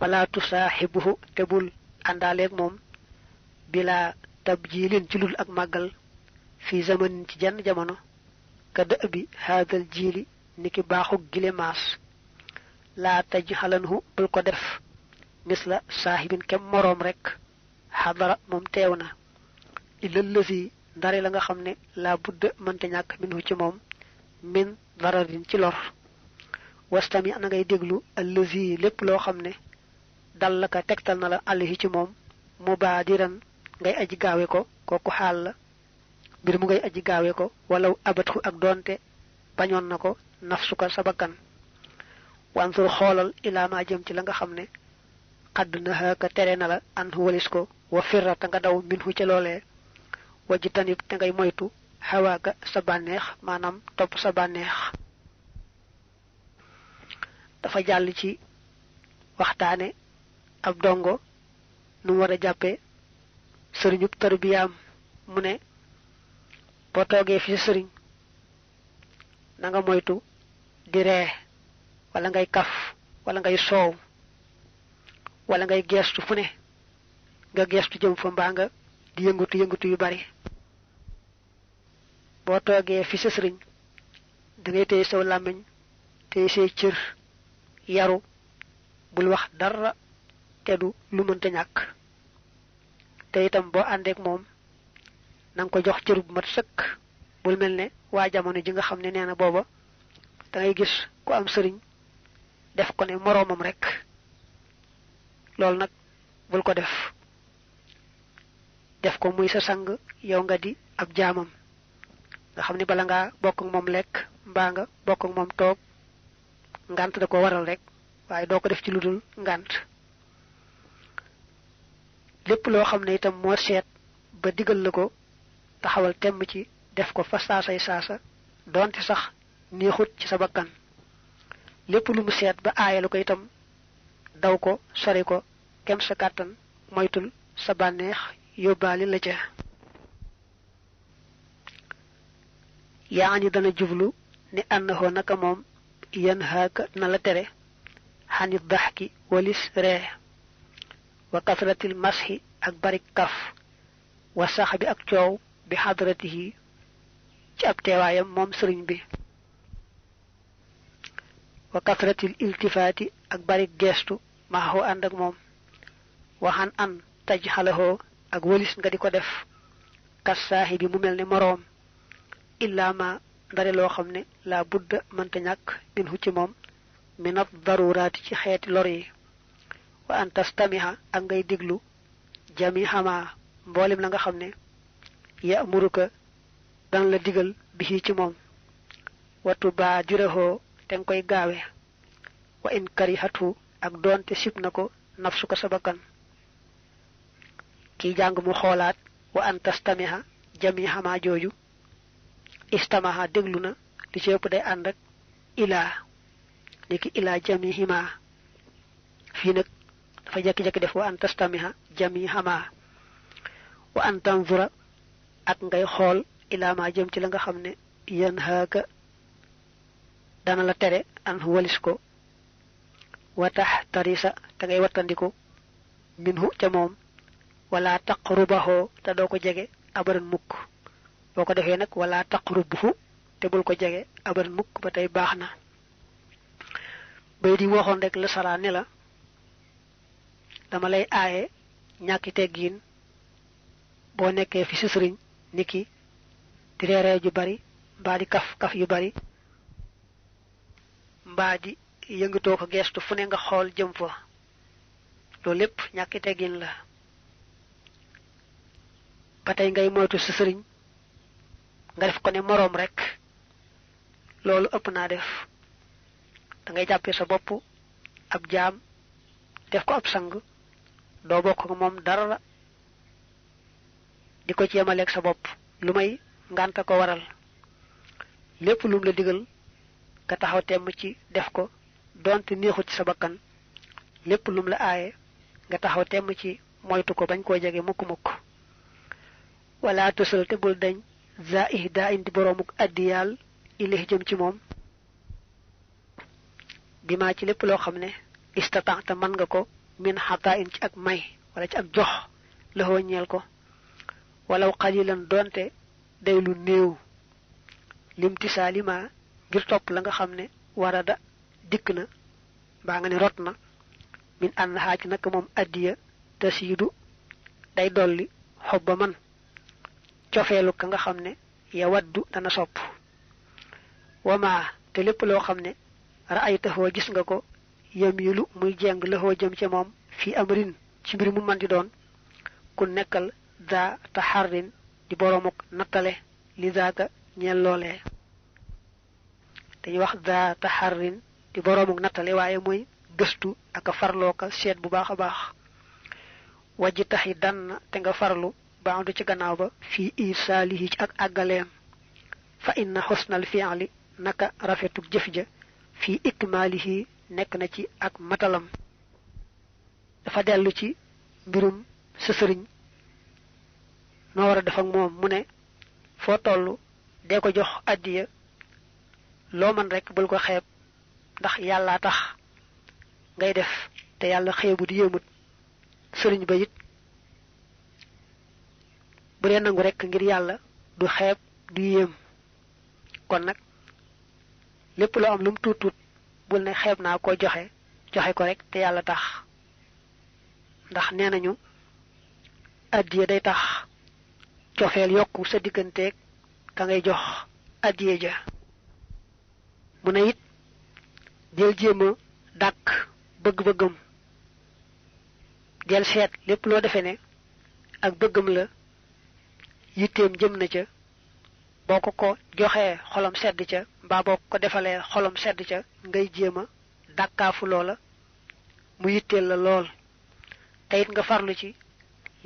wala tusaaxibuhu te bul àndaaleeg moom bila tabjilin ci lul ak màggal fi zamanin ci jenn jamono ka dë bi haadal jiili niki baaxug gile maas laa taj xalanhu bul ko def misla saahibin kem moroom rek xadara moom teew na illal lësi ndare la nga xam ne laa budda mënta ñàkk minhu ci moom min dararin ci lor wastami na ngay déglu allësi lépp loo xam ne dal la ka tegtal na la àllahi ci moom mubaadiran ngay aji gaawe ko kooku xaal la mbir mu ngay aji gaawe ko walaw abatxu ak doonte bañoon na ko nafsuka sa bakkan wansur xoolal ilaa ma jëm ci la nga xam ne xadd nahaaka tere na la an walis ko wa firra te nga daw minhu ca loolee wajji tanib te ngay moytu xawaaka sa bànneex maanaam topp sa bànneex dafa jàll ci waxtaane ab dongo nu mu war a jàppe sëriñub tarbiyaam mu ne boo toogee fi sa sëriñ na nga moytu di ree wala ngay kaf wala ngay soow wala ngay geestu fu ne nga geestu jëm fa mbaa nga di yëngatu yu bari boo toogee fi sa sëriñ da ngay téye saw làmmiñ téye say cër yaru bul wax dara te du lu mënta ñàkk te itam boo àndeek moom na nga ko jox cër bu mat sëkk bul mel ne waa jamono ji nga xam ne nee na booba da ngay gis ku am sëriñ def ko ne moroomam rek loolu nag bul ko def ko muy sa sang yow nga di ab jaamam nga xam ne bala ngaa bokk ak moom lekk mbaa nga bokk ak moom toog ngant da ko waral rek waaye doo ko def ci lu dul ngant lépp loo xam ne itam moo seet ba digal la ko taxawal temm ci def ko fa saasay saasa doonte sax neexut ci sa bakkan lépp lu mu seet ba aayalu ko itam daw ko sori ko kem sa kàttan moytul sa bànneex yóbbaali la ca yaani dana jublu ni ànnaxoo naka moom yan haaka na la tere xanit daxki walis ree wa kasratil mashi ak bari kaf wa sax bi ak coow bi xadratihi ci ab teewaayam moom sëriñ bi wa kasratil iltifaati ak bari geestu maaxoo ànd ak moom waxan an taj xalahoo ak walis nga di ko def kas saaxi bi mu mel ne moroom illaa ma ndare loo xam ne laa budda mënta ñàkk min hu ci moom minat daruraati ci xeeti lor yi wa an tastamiha ak ngay diglu jami xama mboolem la nga xam ne ya muruka dana la digal bi ci moom watu baa jirahoo te nga koy gaawe wa in karihatu ak doonte sib na ko nafsu ko sa bakkan kiy jàng mu xoolaat wa an tastamiha jami xama jooju istamaha déglu na li ci ëpp day ànd ak ilaa niki ilaa jami hima fii nag dafa jekki-jekki def wa an tastamiha jami hama wa an tanzura ak ngay xool ilaa ma jëm ci la nga xam ne yan haaka dana la tere an walis ko wa tax tarisa te ngay wattandiku minhu ca moom wala taqrubahu te doo ko jege abaran mukk boo ko defee nag wala taqrubuhu te bul ko jege abaran mukk ba tey baax na bay di waxoon rek la sara ne la dama lay aaye ñàkki teggiin boo nekkee fi sa sëriñ niki di reeree ju bari mbaa di kaf yu bari mbaa di yëngatoo ko geestu fu ne nga xool jëm fa loolu lépp ñàkki teggiin la ba tey ngay moytu sa sëriñ nga def ko ne moroom rek loolu ëpp naa def da ngay jàppee sa bopp ab jaam def ko ab sang doo bokk ak moom dara di ko ci yemaleeg sa bopp lu may ngànta ko waral lépp lum la digal nga taxaw temm ci def ko donte neexut ci sa bakkan lépp lum la aaye nga taxaw temm ci moytu ko bañ koo jege mukk-mukk wala tosal te bul dañ za ihda indi boroomuk addiyaal ilih jëm ci moom bi maa ci lépp loo xam ne istata'ta mën nga ko min xataa ci ak may wala ci ak jox la ñeel ko walaw qalilan donte day lu néew limtisaalima ngir topp la nga xam ne warada dikk na mbaa nga ne rot na min ànd xaaj nag moom addiya tasiidu day dolli xobba man cofeelu ka nga xam ne ya waddu dana sopp wama te lépp loo xam ne ra'aytahu gis nga ko yamilu muy jeng laxoo jëm ca moom fii amrin ci mbir mu man di doon ku nekkal daa taxarrin di boroomuk nattale li daaka ñeel loolee dañuy wax daa taxarrin di boroomuk nattale waaye mooy gëstu ak a farloo ka seet bu baax a baax wajji taxi dann te nga farlu baandu ci gannaaw ba fii isaalihi ci ak àggaleem fa inna xusnal fi'li naka rafetuk jëf ja fii ikmaalihi nekk na ci ak matalam dafa dellu ci mbirum sa sëriñ noo war a def ak moom mu ne foo toll dee ko jox addiya loo man rek bul ko xeeb ndax yàllaa tax ngay def te yàlla xeebut yéemut sëriñ ba it bu dee nangu rek ngir yàlla du xeeb du yéem kon nag lépp loo am lu mu tuut tuut bul ne xeeb naa ko joxe ko rek te yàlla tax ndax nee nañu addiya day tax cofeel yokku sa digganteeg ka ngay jox addiya ja mu ne it del jéem a dàkk bëgg-bëggam del seet lépp loo defe ne ak bëggam la yitteem jëm na ca boo ko joxee xolam sedd ca mbaa boo ko defalee xolam sedd ca ngay jéem a dàkkaafu loola mu yitteel la lool te it nga farlu ci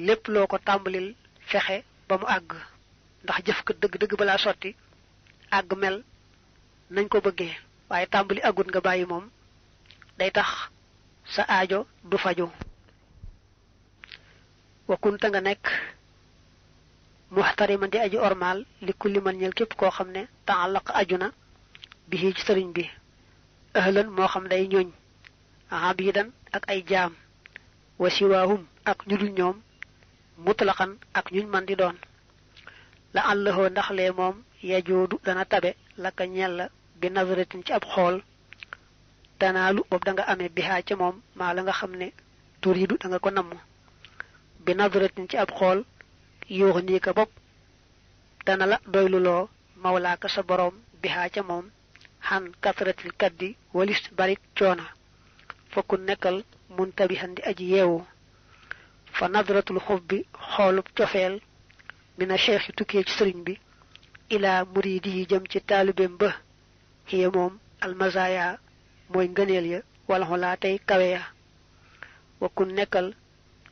lépp loo ko tàmbalil fexe ba mu àgg ndax jëf ko dëgg-dëgg balaa sotti àgg mel nañ ko bëggee waaye tàmbali àggut nga bàyyi moom day tax sa aajo du faju wa kunta nga nekk muxtariman di aji ormal li kulli man ñel képp koo xam ne taallaq aju na bi ci sëriñ bi ahlan moo xam day ñooñ abidan ak ay jaam wa siwaahum ak ñu dul ñoom mutlaqan ak ñuñ man di doon la allahoo ndax lee moom yajoodu dana tabe laka ñel la bi nazaratin ci ab xool tanaalu boobu da nga amee bihaa ca moom maa la nga xam ne turiidu da nga ko namm bi nazaratin ci ab xool yuux nii ka bopp dana la doyluloo mawlaaka sa boroom bihaa ca moom xan kasratil kaddi walis barik coona fokku nekkal muntabihan di aji yeewu fa nadratul xubbi xoolub cofeel mina cheikh yi tukkee ci sëriñ bi ilaa muriidi yi jëm ci taalibeem ba xiya moom almazaya mooy ngëneel ya wala xolaa tey kawe ya wakku nekkal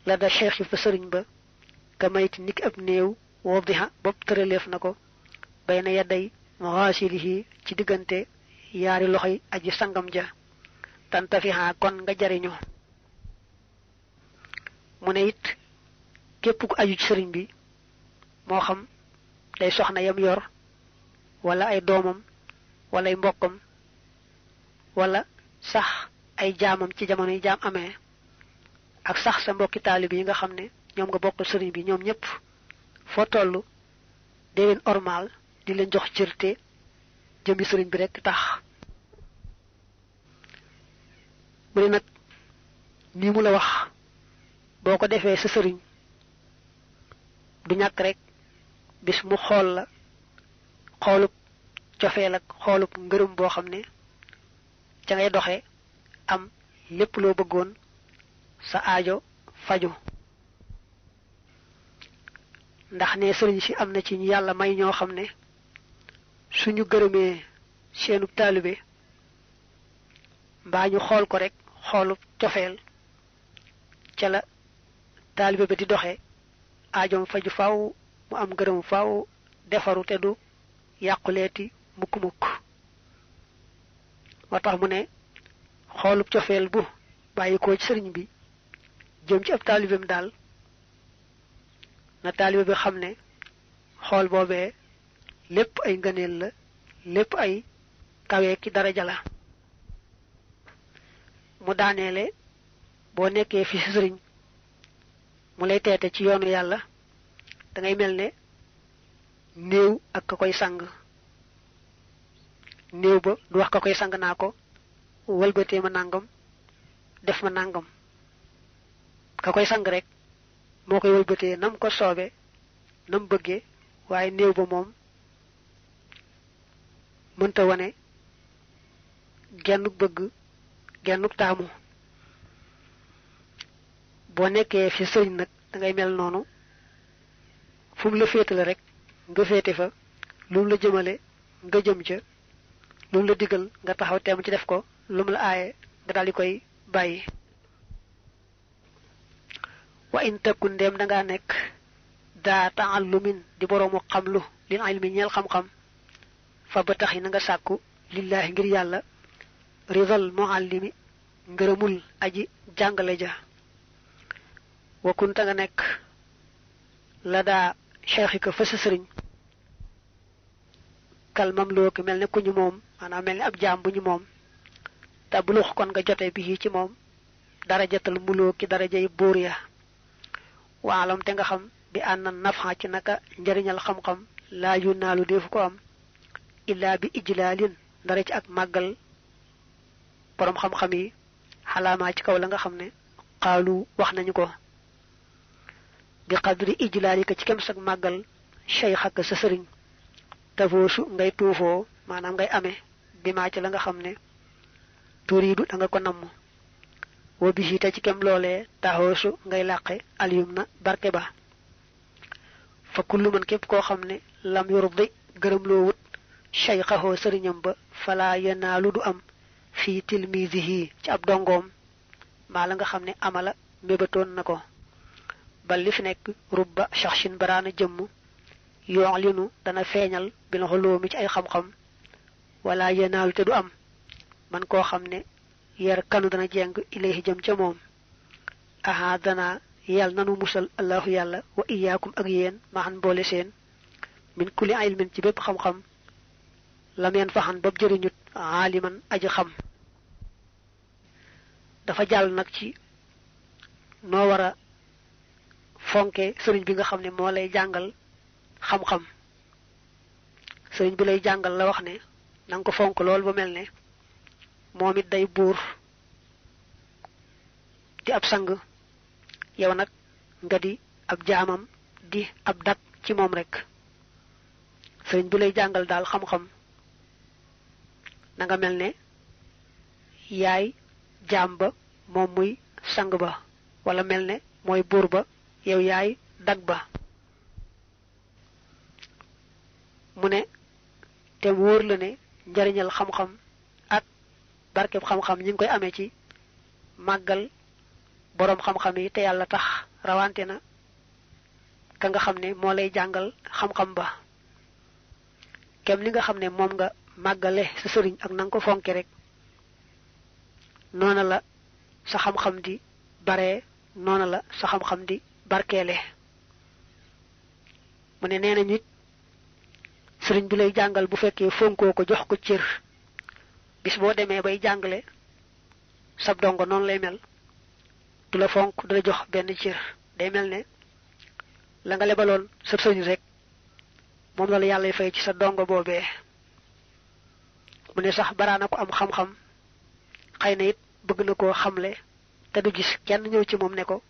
la da cheikh yi fa sëriñ ba ka mayti niki ab néew wadiha bopp tëraleef na ko bay na yadday maxaasilihi ci diggante yaari loxoy aji sangam ja tantafiha kon nga jariñu mu ne it képp ku aju ci sëriñ bi moo xam day soxna yam yor wala ay doomam wala ay mbokkam wala sax ay jaamam ci jamono yi jaam amee ak sax sa mbokki taalib yi nga xam ne ñoom nga bokk sëriñ bi ñoom ñëpp foo toll dee leen ormal di leen jox cërte jëmmi sëriñ bi rekk tax mu ne nag nii mu la wax boo ko defee sa sëriñ du ñàkk rek bis mu xool la xoolub cofeel ak xoolub ngërëm boo xam ne ca ngay doxe am lépp loo bëggoon sa aajo faju ndax ne sëriñ si am na ci ñu yàlla may ñoo xam ne suñu gërëmee seenub taalibe mbaa ñu xool ko rek xoolub cofeel ca la taalibe ba di doxe aajoom faju faaw mu am gërëm faaw defaru te du yàquleeti mukk-mukk moo tax mu ne xoolub cofeel bu bàyyi ko ci sëriñ bi jëm ci ab taalibeem daal na taalibe bi xam ne xool boobee lépp ay ngëneel la lépp ay kawe ki daraja la mu daaneele boo nekkee fi sëriñ mu lay teete ci yoonu yàlla da ngay mel ne néew ak ka koy sang néew ba du wax ka koy sang naa ko wëlbatee ma nangam def ma nangam ka koy sang rek moo koy wëlbatee nam ko soobe nam bëggee waaye néew ba moom mënta wane gennuk bëgg gennuk taamu boo nekkee fi sëriñ nag da ngay mel noonu fu mu la féetale rek nga féete fa lu mu la jëmale nga jëm ca lu mu la digal nga taxaw teem ci def ko lu mu la aaye nga daldi koy bàyyi wa in takun ndéem da ngaa nekk daa taallumin di boroomu xamlu lil ilmi ñeel xam-xam fa ba tax yi na nga sàkku lillaahi ngir yàlla ridal muallimi ngërëmul aji jàngale ja wa kunta nga nekk la daa cheikhika fa sa sëriñ kal mamlooki mel ne ku ñu moom maanaam mel ne ab jaam bu ñu moom te bulux kon nga jote bi ci moom darajatal mulooki darajay buur ya waalam te nga xam bi ànd na nafxa ci naka njariñal xam-xam laa yu naalu defu ko am illaa bi ijlaalin dara ci ak màggal boroom xam-xam yi xalaamaa ci kaw la nga xam ne xaalu wax nañu ko bi qadri ijlaalika ci kem sag màggal cheikhaka sa sëriñ tafoosu ngay tuufoo maanaam ngay amee bi maa ci la nga xam ne turiidu da nga ko namm wa bi te ci kem loolee taxoosu ngay làqe aliyum na barke ba fa kullu man képp koo xam ne lam yurdi gërëm loo wut cheikhahoo sëriñam ba falaa yanaalu du am fii tilmizihi ci ab dongoom maa la nga xam ne amala mébatoon na ko bal li fi nekk rubba shaxshin baraana jëmm yoolinu dana feeñal bil xuloomi ci ay xam-xam wala yanaalu te du am man koo xam ne yer kanu dana jeng ilayhi jëm ca moom aha dana yàlla nanu musal allahu yàlla wa iyaakum ak yéen maxan boole seen min kulli ilmin ci bépp xam-xam lam yen faxan bab jëriñut aaliman aji xam dafa jàll nag ci noo war a fonke sëriñ bi nga xam ne moo lay jàngal xam-xam sëriñ bi lay jàngal la wax ne nanga ko fonk lool ba mel ne moom it day buur di ab sang yow nag nga di ab jaamam di ab dak ci moom rek sëriñ bi lay jàngal daal xam-xam na nga mel ne yaay jaam ba moom muy sang ba wala mel ne mooy buur ba yow yaay dag ba mu ne te wóor la ne njariñal xam-xam ak barkeb xam-xam ñi ngi koy amee ci màggal boroom xam-xam yi te yàlla tax rawante na ka nga xam ne moo lay jàngal xam-xam ba kem li nga xam ne moom nga màggale sa sëriñ ak na nga ko fonke rek noona la sa xam-xam di baree noona la sa xam-xam di barkeele mu ne nee na nit sëriñ bi lay jàngal bu fekkee fonkoo ko jox ko cër bis boo demee bay jàngale sab dongo noonu lay mel du la fonk du la jox benn cër day mel ne la nga lebaloon sa sëriñ rek moom la yàlla fay ci sa dongo boobee mu ne sax baraana ko am xam-xam xëy na it bëgg na koo xamle te du gis kenn ñëw ci moom ne ko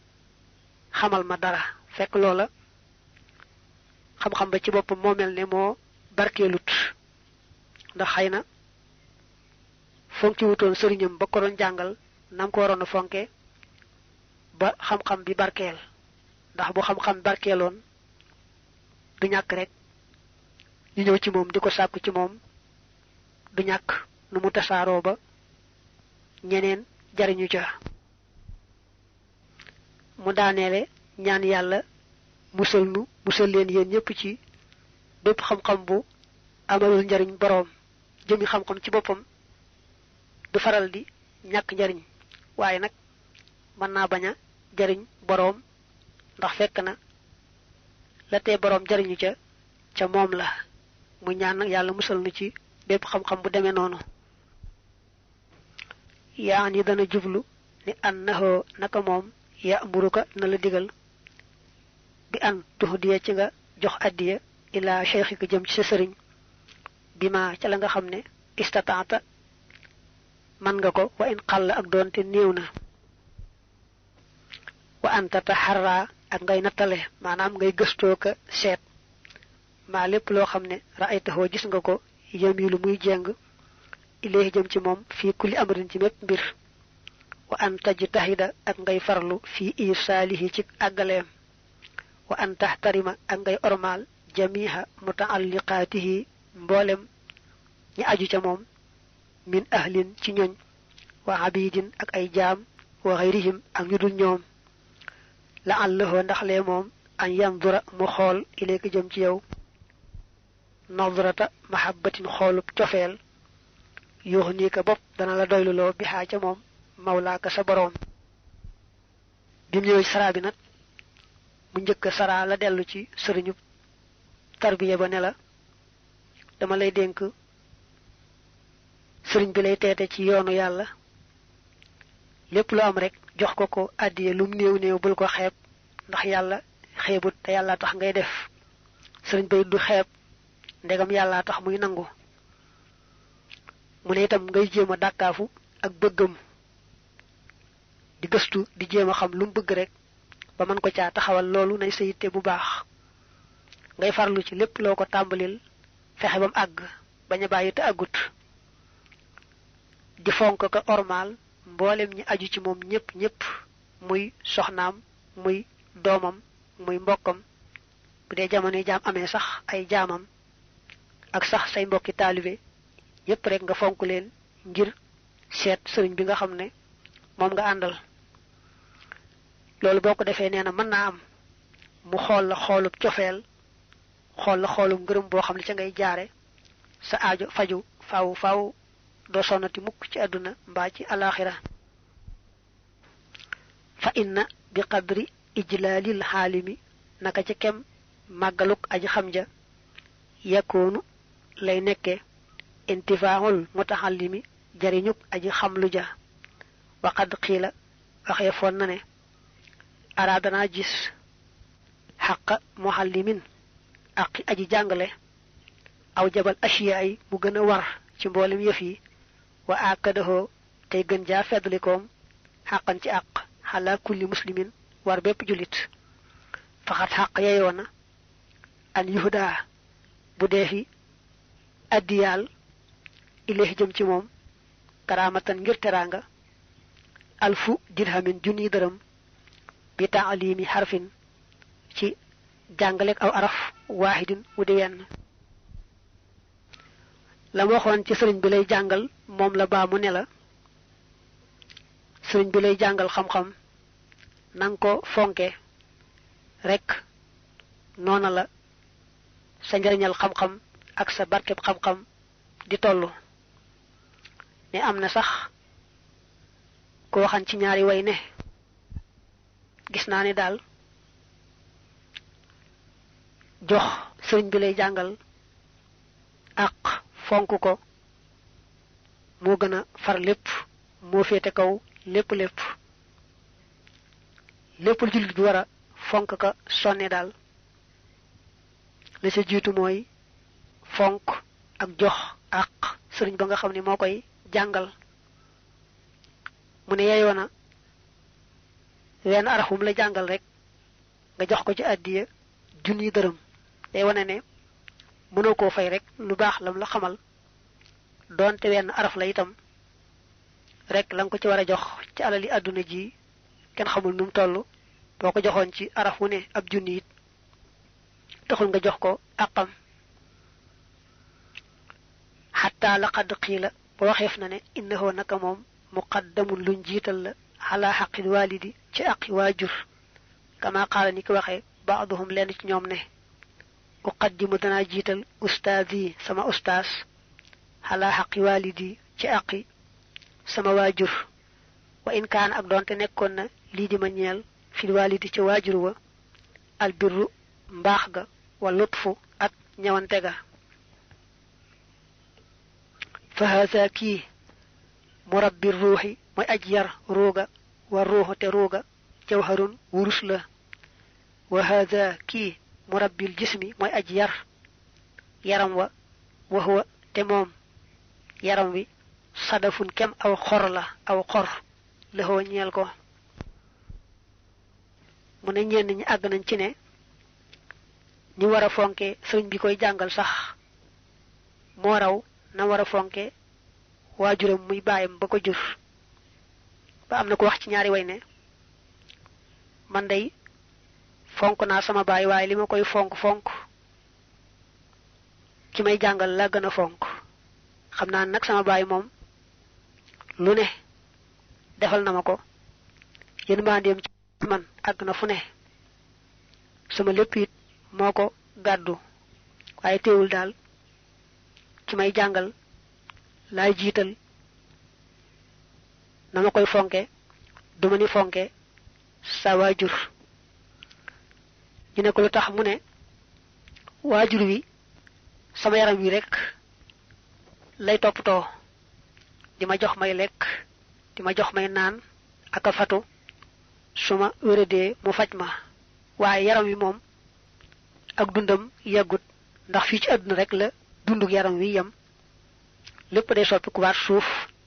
xamal ma dara fekk loola xam-xam ba ci boppam moo mel ne moo barkeelut ndax xëy na fonki wutoon sëriñam ba ko doon jàngal nam ko waroon a fonke ba xam-xam bi barkeel ndax bu xam-xam barkeeloon du ñàkk rek ñu ñëw ci moom di ko sàkku ci moom du ñàkk nu mu tasaaroo ba ñeneen jariñu ca mu daaneele ñaan yàlla musal leen yéen ñëpp ci bépp xam-xam bu amalul njariñ boroom jëmi xam-xam ci boppam du faral di ñàkk njariñ waaye nag mën naa bañ a jariñ boroom ndax fekk na la tee boroom jariñu ca moom la mu ñaan nag yàlla musal nu ci bépp xam-xam bu demee noonu yaa ni dana jublu ni annahu naka moom ya'muruka na la digal bi an tuhdiya ci nga jox addiya ila shaykhika jëm ci sa sëriñ bima ca la nga xam ne istataata man nga ko wa in xalla ak doonte néew na wa anta taharra ak ngay nattale maanaam ngay gëstoo ka seet maa lépp loo xam ne ra'aytahu gis nga ko yamilu muy jeng ilayhi jëm ci moom fii kulli amrin ci mépp mbir wa an tajtahida ak ngay farlu fii irsaalihi ci àggaleem wa an tahtarima ak ngay ormal jamiha mutaalliqaatihi mboolem ñi aju ca moom min ahlin ci ñoñ wa abidin ak ay jaam wa ghayrihim ak ñu dul ñoom la allahu ndax lee moom an yandura mu xool ilayka jëm ci yow nadrata mahabbatin xoolub cofeel yuux nii ka bopp dana la doyluloo bi xaa ca moom mawlaaka sa boroom bi mu ñëwee saraa bi nag mu njëkk saraa la dellu ci sëriñu tarbiya ba ne la dama lay dénk sëriñ bi lay teete ci yoonu yàlla lépp lu am rek jox ko ko àddiye lum néew néew bul ko xeeb ndax yàlla xeebut te yàlla tax ngay def sëriñ bay du xeeb ndegam yàlla tax muy nangu mu ne itam ngay jéem a dàkkaafu ak bëggam di gëstu di jéem a xam lu mu bëgg rek ba mën ko caa taxawal loolu nay sa yitte bu baax ngay farlu ci lépp loo ko tàmbalil fexe bam àgg bañ a bàyyi te àggut di fonk ko ormal mboolem ñi aju ci moom ñépp muy soxnaam muy doomam muy mbokkam bu dee jamono jaam amee sax ay jaamam ak sax say mbokki taalibe yépp rek nga fonk leen ngir seet sëriñ bi nga xam ne moom nga àndal loolu boo ko defee nee na mën naa am mu xool la xoolub cofeel xool la xoolub ngërëm boo xam ne ca ngay jaare sa aajo faju faaw doo sonnati mukk ci àdduna mbaa ci alaxira fa inna bi qadri ijlaalil xaalimi naka ci kem màggaluk aji xam ja yakoonu lay nekke intifaahul mutaxallimi jariñuk aji xam lu ja waqad xiila waxee foon na ne araadana gis xaqa muhallimin aqi aji jàngale aw jabal ashiya yi mu gën a war ci mboolem yëf yi wa akadahoo tey gën jaa feddlikoom xaqan ci àq xalaa kulli muslimin war bépp jullit faxat xaq yeyoona an yuhdaa bu dee fi addiyaal ilayhi jëm ci moom karaamatan ngir teraanga alfu dirhamin junni dërëm bi taalimi xarfin ci jàngaleek aw araf waahidin wu di wenn la ma waxoon ci sëriñ bi lay jàngal moom la baa mu ne la sëriñ bi lay jàngal xam-xam nanga ko fonke rekk noona la sa njariñal xam-xam ak sa barkeb xam-xam di tollu ne am na sax ko waxan ci ñaari way ne gis naa ne daal jox sëriñ bi lay jàngal ak fonk ko moo gën a far lépp moo féete kaw lépp lu jullit bi war a fonk ka sonne daal la ca jiitu mooy fonk ak jox ak sëriñ ba nga xam ne moo koy jàngal mu ne yeyoo na wenn arafum la jàngal rek nga jox ko ci àddiya junni dërëm day wane ne mënoo koo fay rek lu baax lam la xamal doonte wenn araf la itam rek la nga ko ci war a jox ci alali àdduna ji kenn xamul nu mu toll boo ko joxoon ci araf wu ne ab junni it taxul nga jox ko àqam xataa laqad qiila ba waxeef na ne innahu naka moom muqaddamun luñ jiital la xalaa xaqil walidi ci aqi waajur kama qaala ni ki waxee baaduhum lenn ci ñoom ne uqaddimu danaa jiital ustaadi sama ustaas xalaa xaqi walidi ci aqi sama waajur wa in kaan ak doonte nekkoon na lii di ma ñeel fil walidi ci waajur wa albirru mbaax ga wa lutfu ak ñawante ga fa haasa kii murabbi ruuxi mooy aj yar ruuga wa ruuxu te ruuga jawharun wurus la wa hadha kii murabbil jismi mooy aji yar yaram wa huwa te moom yaram wi sadafun kem aw xor la aw xor la hoo ñeel ko mu ne ñenn ñi àgg nañ ci ne ñu war a fonke sëriñ bi koy jàngal sax moo raw na war a fonke waajuram muy baayam ba ko jur ba am na ko wax ci ñaari way ne man day fonk naa sama baay waaye li ma koy fonk ki may jàngal la gën a fonk xam naa nag sama baay moom lu ne defal na ma ko yéen maandeem ci man àgg na fu ne sama lépp it moo ko gàddu waaye teewul daal ki may jàngal laay jiital na ma koy fonke duma ni fonke sa waajur ñu ne ko lu tax mu ne waajur wi sama yaram wi rek lay toppatoo di ma jox may lekk di ma jox may naan ak a fatu su ma wéradee mu faj ma waaye yaram wi moom ak dundam yàggut ndax fii ci àdduna rek la dunduk yaram wi yam lépp day soppi ku waat suuf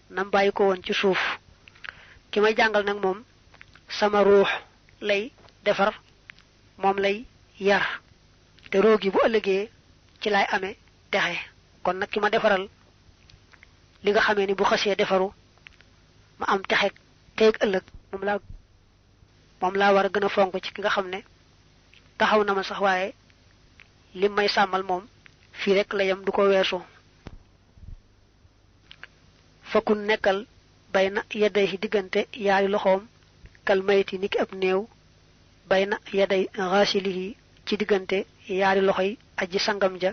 nam bàyyi ko woon ci suuf ki may jàngal nag moom sama ruux lay defar moom lay yar te roogi bu ëllëgee ci lay amee texe kon nag ki ma defaral li nga xamee ni bu xasee defaru ma am texe teeg ëllëg moom laa war a gën a fonk ci ki nga xam ne taxaw na ma sax waaye li may sàmmal moom fii rek la yam du ko weesu fakkun nekkal bay na yedday ci diggante yaari loxoom kal mayti niki ab néew bay na yedday xaasilihi ci diggante yaari loxoy aji sangam ja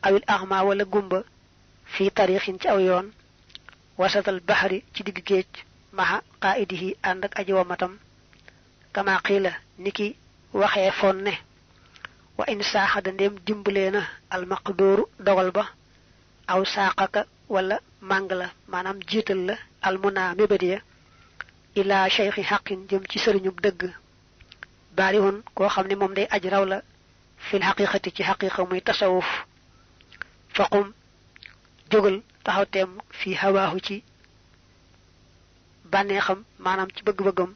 awil axma wala gumba fii tarixin ci aw yoon wasatal baxari ci digg géej maxa qaidihi ànd ak aji wamatam kama qiila niki waxee foon ne wa in saaxada ndéem dimbalee na almaqdooru dogal ba aw saaxaka wala màng la maanaam jiital la almuna mébadiya ila cheikhi xaqin jëm ci sëriñub dëgg baarihun koo xam ne moom day aj raw la fil xaqiqati ci xaqiqa muy tasawuf faqum jógal taxaw teem fi hawaahu ci bànneexam maanaam ci bëgg-bëggam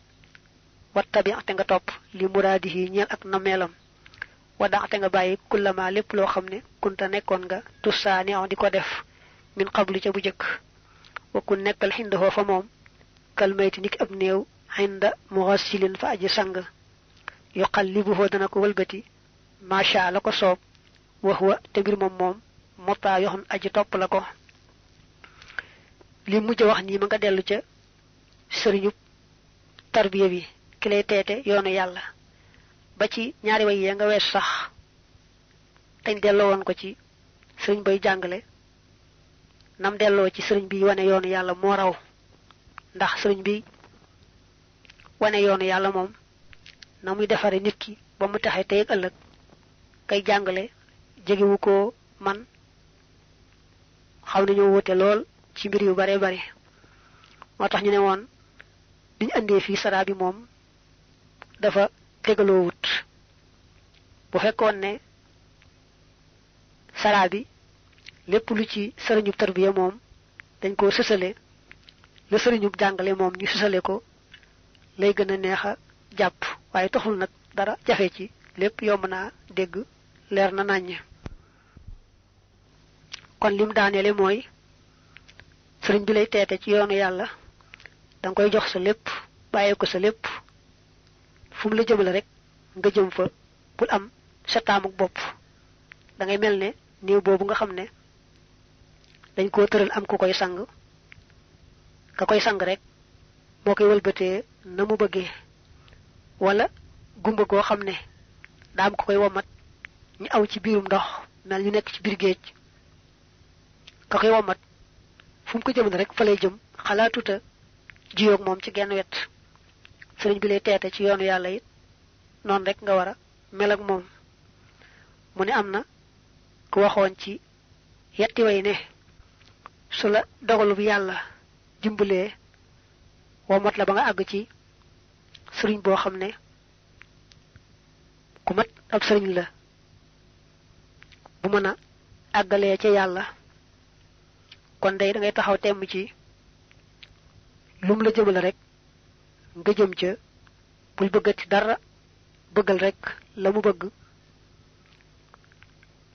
wattabi te nga topp li muraadihi ñeel ak nameelam wadax te nga bàyyi kullama lépp loo xam ne kunta nekkoon nga tussaani di ko def min qablu ca bu jëkk wa ku nekkal xindahoo fa moom kalmayti niki ab néew xinda muxassilin fa aji sang yuqallibuhu dana ko wëlbati macha la ko soob wa huwa te mbir moom motaa yoxon aji topp la ko li mujj wax nii ma nga dellu ca sëriñub tarbiya bi ki lay teete yoonu yàlla ba ci ñaari way yee nga wees sax dañ delloo woon ko ci sëriñ bay jàngale nam delloo ci sëriñ bi wane yoonu yàlla moo raw ndax sëriñ bi wane yoonu yàlla moom na muy defare nit ki ba mu taxe tey ak ëllëg kay jàngale jegewu ko man xaw nañoo wute lool ci mbir yu bare bare moo tax ñu ne woon biñ andee fii saraa bi moom dafa tegaloo wut bu fekkoon ne saraa bi lépp lu ci sëriñub tarbiya moom dañ koo sësale la sëriñub jàngale moom ñu sësale ko lay gën a neex a jàpp waaye taxul nag dara jafe ci lépp yomb naa dégg leer na nàññ kon lim daaneele mooy sëriñ bi lay teete ci yoonu yàlla danga koy jox sa lépp bàyyee ko sa lépp fu mu la jëmale rek nga jëm fa bul am sa taamuk bopp da ngay mel ne néew boobu nga xam ne dañ koo tëral am ku koy sang ka koy sang rek moo koy wëlbatee na mu bëggee wala gumba goo xam ne daa am ku koy womat ñu aw ci biirum ndox mel ñu nekk ci biir géej ka koy womat fu mu ko jëmale rek fa lay jëm xalaatuta jiyoog moom ci genn wet sëriñ bi lay teete ci yoonu yàlla it noonu rek nga war a mel ak moom mu ne am na ku waxoon ci yetti way ne su la dogalu bi yàlla dimbalee womat la ba nga àgg ci sëriñ boo xam ne ku mat ab sëriñ la bu mën a àggalee ca yàlla kon day da ngay taxaw temm ci lum la jëmale rek nga jëm ca bul bëggati dara bëggal rek la mu bëgg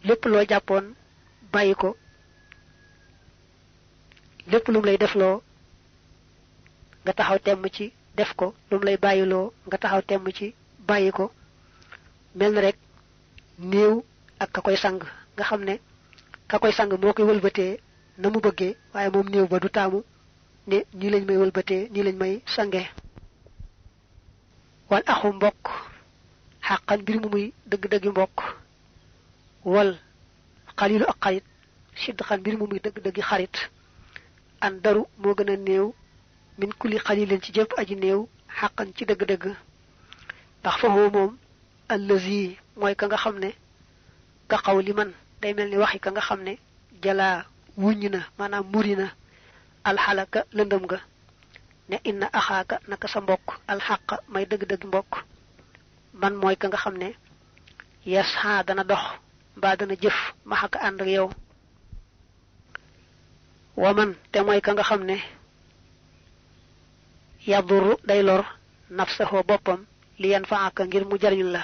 lépp loo jàppoon bàyyi ko lépp lum lay defloo nga taxaw temm ci def ko lum lay bàyyiloo nga taxaw temm ci bàyyi ko mel na rek néew ak ka koy sang nga xam ne ka koy sang moo koy wëlbatee na mu bëggee waaye moom néew ba du taamu ne nii lañ may wëlbatee nii lañ may sange wal axu mbokk xàqan mbir mu muy dëgg-dëggi mbokk wal xalilu ak xarit sidxan mbir mu muy dëgg-dëggi xarit an daru moo gën a néew min kulli xalilin ci jëpp aji néew xàqan ci dëgg-dëgg ndax foofu moom allazi mooy ka nga xam ne ka xaw li man day mel ni waxi ka nga xam ne jalaa wuññ na maanaam muri na alxalaka lëndëm ga ne inna axaaka naka sa mbokk alxaqa may dëgg-dëgg mbokk man mooy ka nga xam ne yes xaa dana dox mbaa dana jëf maxaka ànd ak yow wa man te mooy ka nga xam ne yaduru day lor nafsahu boppam li yan faaka ngir mu jariñ la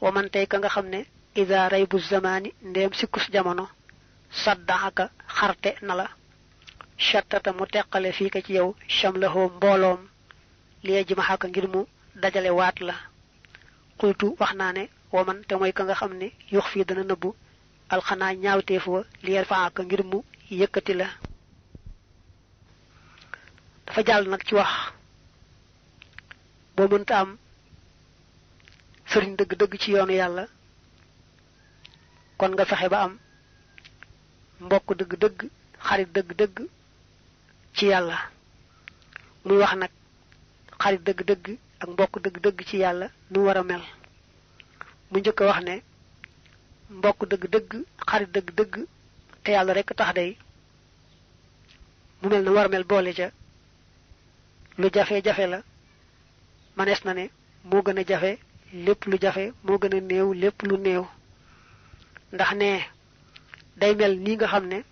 wa man tey ka nga xam ne ida raybu zamaani ndéem sikkus jamono saddaxaka xarte na la shattata mu teqale fii ka ci yow shamlahoo mbooloom liye ji maxaka ngir mu dajale waat la xultu wax naa ne wa man te mooy ka nga xam ne yux fii dana nëbbu alxanaa ñaawteef wa liyen faaka ngir mu yëkkati la dafa jàll nag ci wax boo mënta am sëriñ dëgg-dëgg ci yoonu yàlla kon nga fexe ba am mbokk dëgg-dëgg xarit dëgg-dëgg ci yàlla muy wax nag xarit dëgg-dëgg ak mbokk dëgg-dëgg ci yàlla nu war a mel mu njëkk a wax ne mbokk dëgg-dëgg xarit dëgg-dëgg te yàlla rek tax day mu mel na war a mel boole ca lu jafe-jafe la manees na ne moo gën a jafe lépp lu jafe moo gën a néew lépp lu néew ndax ne day mel nii nga xam ne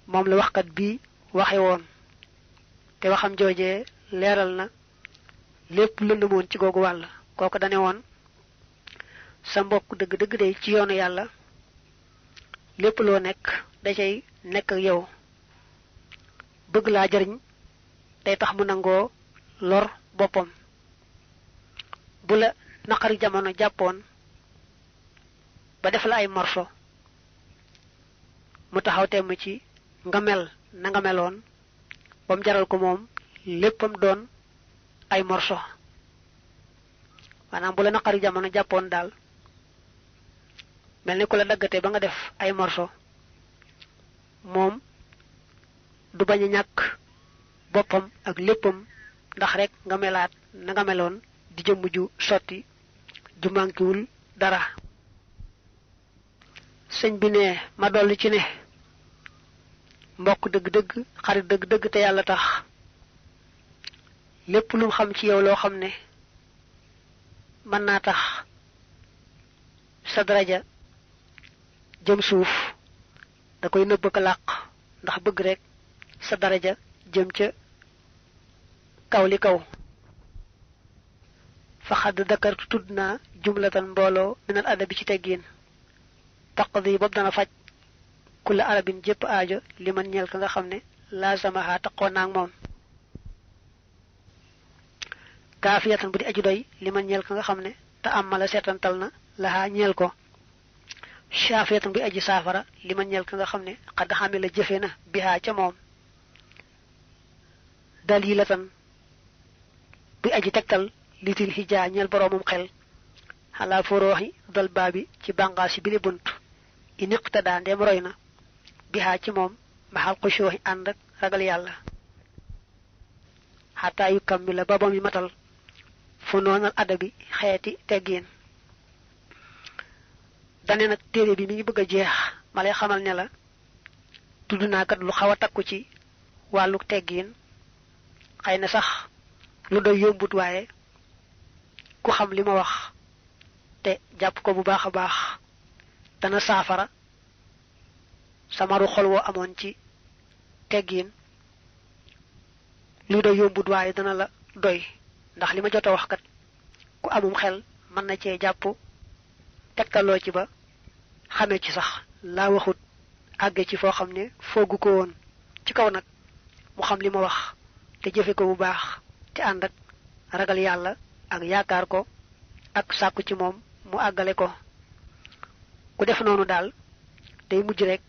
moom la waxkat bii waxe woon te waxam joojee leeral na lépp lëndëmoon ci googu wàll kooku dane woon sa mbokk dëgg-dëgg day ci yoonu yàlla lépp loo nekk da cay nekk ak yow bëgg laa jariñ day tax mu nangoo lor boppam bu la naqari jamono jàppoon ba def la ay morso mu taxaw temm ci nga mel na nga meloon ba mu jaral ko moom léppam doon ay morso maanaam bu la naqari jamono jàppoon daal mel ni ku la daggate ba nga def ay morso moom du bañ a ñàkk boppam ak léppam ndax rek nga melaat na nga meloon di jëmm ju sotti ju mànkiwul dara sëñ bi ne ma dolli ci ne mbokk dëgg-dëgg xarit dëgg-dëgg te yàlla tax lépp lu xam ci yow loo xam ne mën naa tax sa daraja jëm suuf da koy nëbb ko làq ndax bëgg rek sa daraja jëm ca kaw li kaw fa xadd dakartu tudd naa jumlatan mbooloo minal adabi ci teggiin taqdi boobu dana faj kulla arabin jépp aajo li man ñeel ka nga xam ne laasamaha taqoon naag moom kaafiyatan bu di aju doy li man ñeel ka nga xam ne te amala seetantal na lahaa ñeel ko shaafiyatan bu aji saafara li man ñeel ka nga xam ne xadd xame la jëfe na bihaa ca moom dalilatan bu aji tegtal litil hijaa ñeel boroomam xel xalaa forooxi dal baabi ci bànqaas yi bi li bunt i niqtadaa ndeem roy na bihaa ci moom maxal xushooxi ànd ak ragal yàlla xataa yu kam mi la babam yi matal fu noonal adabi xeeti teggiin dane nag téere bi mi ngi bëgg a jeex ma lay xamal ne la tudd naa kat lu xaw a takku ci wàllu teggiin xëy na sax lu doy yombut waaye ku xam li ma wax te jàpp ko bu baax a baax dana saafara samaru xol woo amoon ci teggiin. lu doy yombut waaye dana la doy ndax li ma jot a wax kat ku amum xel mën na cee jàpp tegtaloo ci ba xamee ci sax laa waxut àgge ci foo xam ne foogu ko woon. ci kaw nag mu xam li ma wax te jëfe ko bu baax te ànd ak ragal yàlla ak yaakaar ko ak sàkku ci moom mu àggale ko. ku def noonu daal day mujj rek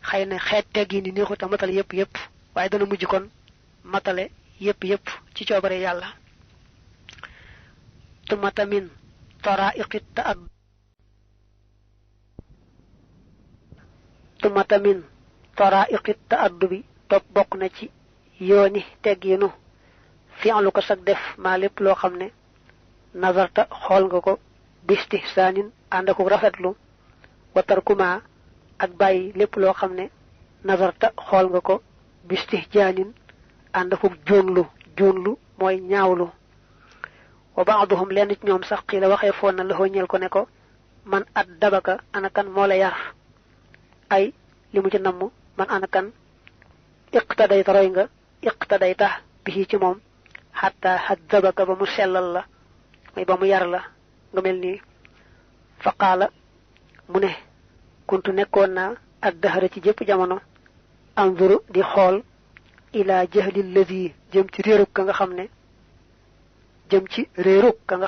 xëy na xeet teggi ni neexut a matale yépp waaye dana mujj kon matale yépp ci coobare yàlla. tumatamin taraiqit ta'addub tumatamin taraiqit ta'addubi topp bokk na ci yooni tegginu fi'lu ko sag def maa lépp loo xam ne nazarta xool nga ko bistihsaanin ànd ak rafetlu wa tarkuma ak bàyyi lépp loo xam ne nazarta xool nga ko bistihjaanin ànd ak joonlu mooy ñaawlu. wa ba'duhum lenn ci ñoom sax xii la waxee foon na la ñeel ko ne ko man at dabaka anakan moo la yar ay li mu ci namm man anakan iqtadayta roy nga iqtadayta bi ci moom xatta haddabaka ba mu sellal la mooy ba mu yar la nga mel nii. fa qaala mu ne kuntu nekkoon naa ad dahra ci jëpp jamono anzuru di xool ila jahli llazi jëm ci réerug ka nga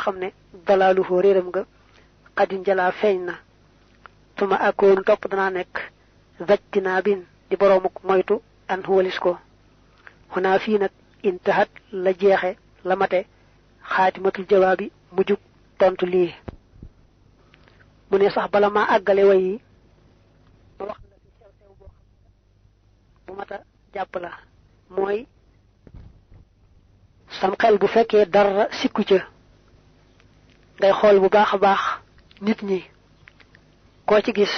xam ne dalaaluhu réeram nga xadin jalaa feeñ na. tuma akoonu topp danaa nekk zajtinaa bin di boroomuk moytu an walis ko. xunaa fii nag intahat la jeexe la mate xaatimatul jawaabi mujjug tontu lii. mu ne sax bala maa àggale way yi ma wax la fi sew boo xam bu mata jàpp la mooy sam xel bu fekkee dara sikku ca ngay xool bu baax a baax nit ñi koo ci gis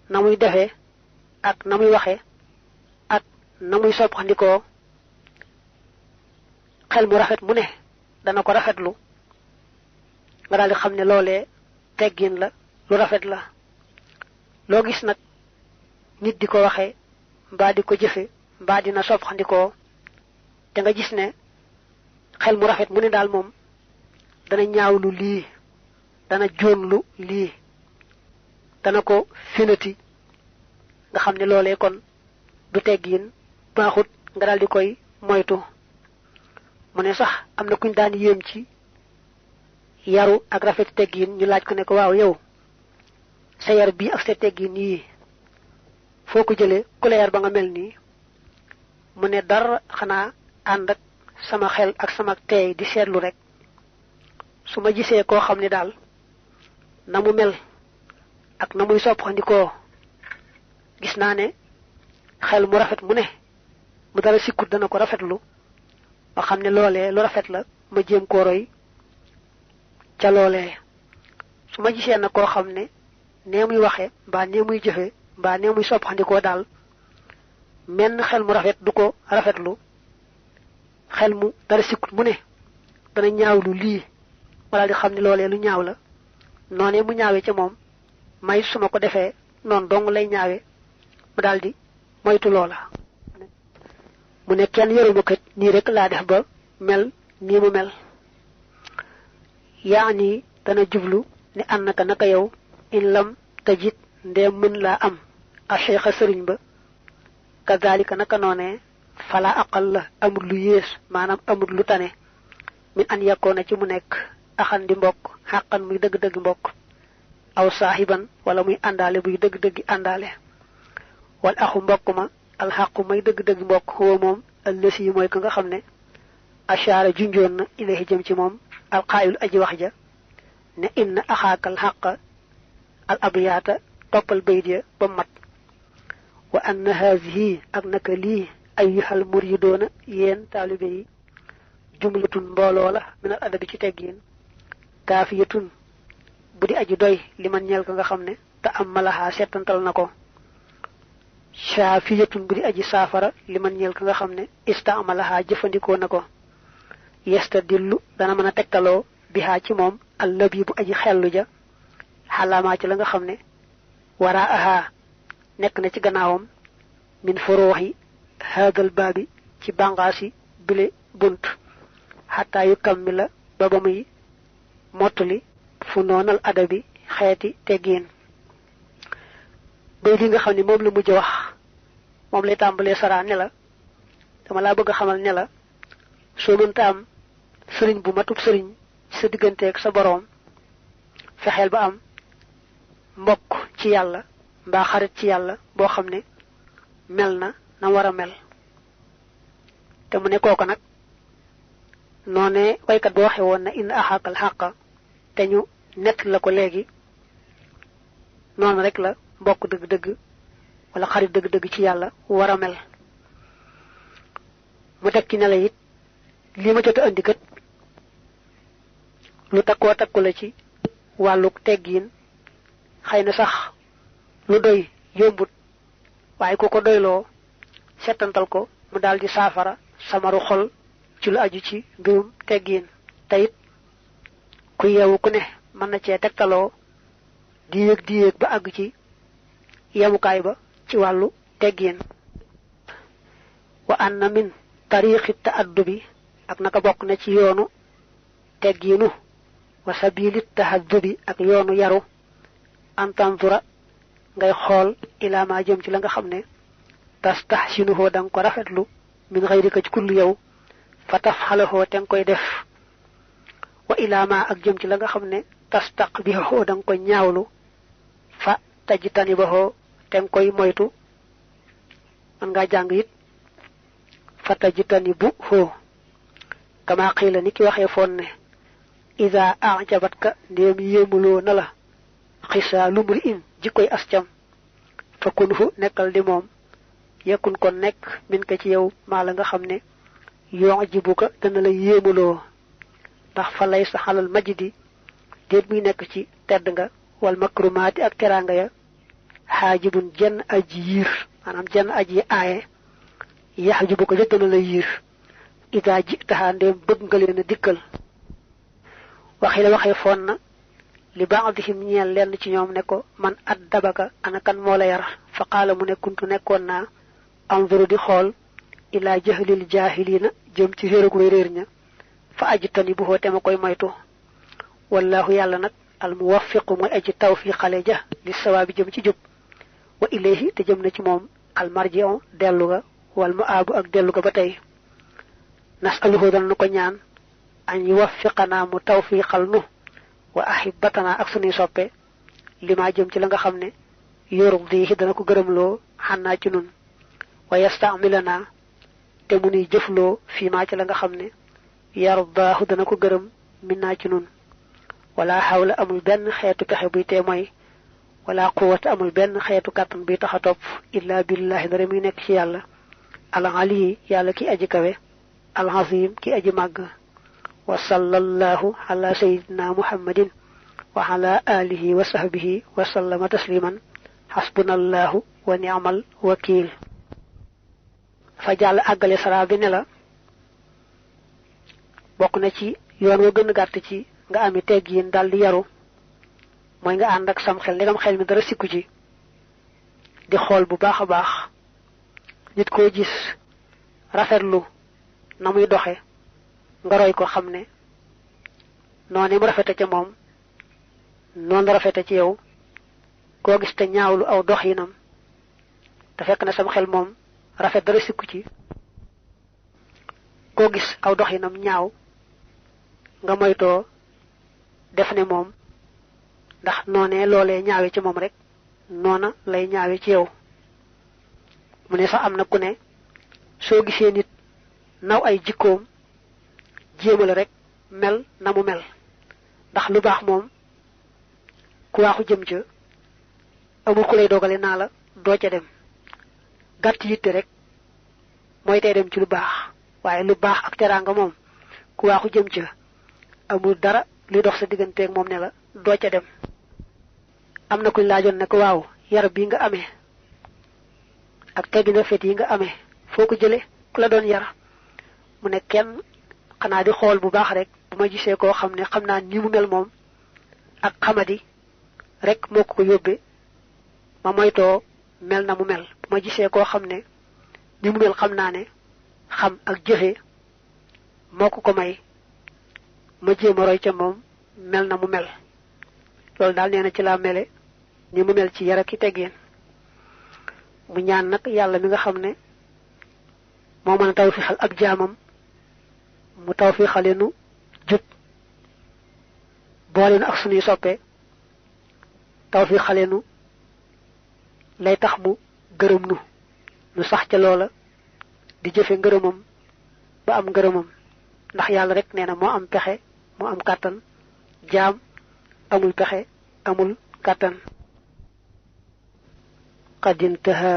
na muy defee ak na muy waxe ak na muy soppandikoo xel mu rafet mu ne dana ko rafetlu nga daal di xam ne loolee teggin la lu rafet la. loo gis nag nit di ko waxe mbaa di ko jëfe mbaa dina soppandikoo te nga gis ne xel mu rafet mu ne daal moom dana ñaawlu lii dana joonlu lii dana ko finati nga xam ne loolee kon du teggin baaxut nga daal di koy moytu. mu ne sax am na kuñ daan yéem ci yaru ak rafet teggin ñu laaj ko ne ko waaw yow sa yar bii ak sa teggin yii foo ko jëlee ku la yar ba nga mel nii. mu ne dara xanaa ànd ak sama xel ak sama teey di seetlu rek su ma gisee koo xam ne daal na mu mel ak na muy soppandikoo gis naa ne xel mu rafet mu ne mu dara sikkut dana ko rafetlu ma xam ne loolee lu rafet la ma jéem koo roy ca loolee. su ma gisee na koo xam ne nee muy waxe mbaa nee muy jëfe mbaa nee muy soppandikoo daal menn xel mu rafet du ko rafetlu xel mu dara sikkut mu ne dana ñaawlu lii wala di xam ne loolee lu ñaaw la noonee mu ñaawee ca moom may su ma ko defee noonu dong lay ñaawe mu daldi moytu loola. mu ne kenn yoruma kat nii rek laa def ba mel nii mu mel. yaani dana jublu ne annaka naka yow in lam tajit ndee mën laa am a cheikha sëriñ ba kazalika naka noonee fala aqal la amul lu yées maanaam amul lu tane min an yakkoona ci mu nekk axan di mbokk xàqan muy dëgg-dëgg mbokk aw saaxiban wala muy àndaale buy dëgg-dëggi àndaale wal axu mbokk ma alxaqu may dëgg-dëgg mbokk huwa moom allësi mooy ka nga xam ne ashaara junjoon na ilayhi jëm ci moom alqaayilu aji wax ja ne inna axaakal xaqa al abiyaata toppal bayt ya ba mat wa anna haadihi ak naka lii ayyuhal muridoona yéen taalibe yi jumlatun mbooloo la minal adabi ci teggiin kaafiyatun bu di aji doy li man ñeel ka nga xam ne te am malaxaa settantal na ko shaafiyatun bu di aji saafara li man ñeel ka nga xam ne istaamalaxaa jëfandikoo na ko yastadillu dana mën a tegtaloo bihaa ci moom allabi bu aji xellu ja xalaamaa ci la nga xam ne wara aha nekk na ci gannaawam min furuuxi haadal baabi ci bàngaasi bile bunt xataa yu kammila ba ba muy mottali fu noonal adabi xeeti teggiin bay li nga xam ne moom la mujj wax moom lay tàmbalee saraa ne la dama laa bëgg a xamal ne la soo mënta am sëriñ bu matub sëriñ ci sa digganteeg sa boroom fexeel ba am mbokk ci yàlla mbaa xarit ci yàlla boo xam ne mel na na war a mel te mu ne kooku nag noone waykat bi waxe woon na inna axaakal xàqa te ñu nett la ko léegi noonu rek la mbokk dëgg-dëgg wala xarit dëgg-dëgg ci yàlla war a mel mu teg ci ne la it lii ma jot a andi kat lu takkoo takku la ci wàlluk teggiin xëy na sax lu doy yombut waaye ku ko doyloo settantal ko mu daldi saafara samaru xol ci lu aju ci mbirum teggiin te it ku yeewu ku ne mën na cee tegtaloo di yéeg ba àgg ci yemukaay ba ci wàllu teggiin wa anna min tariqi ta'addubi ak naka bokk na ci yoonu teggiinu wa sabili tahaddubi ak yoonu yaru antanzura ngay xool ilaa ma jëm ci la nga xam ne tastahsinuhu danga ko rafetlu min ghayrika ci kullu yow fa tafxalahu te nga koy def wa ilaa ma ak jëm ci la nga xam ne tastaqbihu danga ko ñaawlu fa tajtanibahu te nga koy moytu man ngaa jàng it fa tajtanibuhu kama qiila ni ki waxee foon ne ida ajabatka ndéem yéemuloo na la xisaa lumri in jikkoy ascam fa kunhu nekkal di moom yekkun kon nekk min ka ci yow maa la nga xam ne yoon jibuka dana la yéemuloo ndax fa lay sa xalal majdi déet muy nekk ci tedd nga wal makrumaati ak teraanga ya xaajibun jenn aji yiir maanaam jenn aji aaye yax jibuka jot dana la yiir ida ji taxaa ndéem bëgg nga leen a dikkal waxi la waxee foon na li ba'dihim ñeel lenn ci ñoom ne ko man addabaka ana kan moo la yar fa qaala mu ne kuntu nekkoon naa anzuru di xool ilaa jahlil jaahiliina jëm ci réerug way réer ña fa ajtani bu te ma koy moytu wallahu yàlla nag al muwaffiqu mooy aji tawfiqale ja li sawaabi jëm ci jub wa ilayhi te jëm na ci moom al marji'u dellu ga wal ma'aabu ak dellu ga ba tey nasaluhu dal nu ko ñaan an yuwaffiqanaa mu tawfiqal nu wa ahibatanaa ak sunuy soppe li ma jëm ci la nga xam ne yurdihi dana ko gërëmloo xannaa ci nun wa yastamilanaa te mu nuy jëfloo fii maa ci la nga xam ne yardaahu dana ko gërëm minnaa ci nun wala xawla amul benn xeetu pexe buy tee mooy wala quwwata amul benn xeetu kàttan buy tax a topp illa billahi dara muy nekk ci yàlla al ali yàlla ki aji kawe al azim ki aji màgg wa sallallahu ala sayyidina muhammadin wa ala alihi wa sahbihi wa sallama tasliman hasbunallahu wa ni'mal wakil fa jàll àggale sara bi ne la bokk na ci yoon wa gën a gàtt ci nga ami teggiin dal di yaru mooy nga ànd ak sam xel ndegam xel mi dara sikku ci di xool bu baax a baax nit koo gis rafetlu na muy doxe nga roy ko xam ne noonu mu rafete ca moom noonu rafete ci yow koo gis te ñaawlu aw doxinam te fekk na sam xel moom rafet dara sikku ci koo gis aw doxinam ñaaw nga moytoo def ne moom ndax noonee loolee ñaawe ci moom rek noona lay ñaawe ci yow mu ne sax am na ku ne soo gisee nit naw ay jikkoom jéemal rek mel na mu mel ndax lu baax moom ku waaxu jëm ca amul ku lay dogale naa la doo ca dem gàtt yitte rek mooy tey dem ci lu baax waaye lu baax ak teraanga moom ku waaxu jëm ca amul dara luy dox sa digganteeg moom ne la doo ca dem am na kuñ laajoon ne ko waaw yar bi nga amee ak teggi na fet yi nga amee foo ko jële ku la doon yar mu ne kenn xanaa di xool bu baax rek bu ma gisee koo xam ne xam naa ni mu mel moom ak xamadi rek moo ko yóbbe ma moytoo mel na mu mel bu ma gisee koo xam ne ni mu mel xam naa ne xam ak jëfe moo ko may ma jéem a roy ca moom mel na mu mel loolu daal nee na ci laa mele ni mu mel ci yar ak teggin mu ñaan nag yàlla mi nga xam ne moo mën a tawfiixal ak jaamam mu tawfiixale nu jub boole nu ak sunuy soppe tawfiixale nu lay tax mu gërëm nu sax ca loola di jëfe ngërëmam ba am ngërëmam ndax yàlla rek nee na moo am pexe moo am kàttan jaam amul pexe amul kàttan qad intaha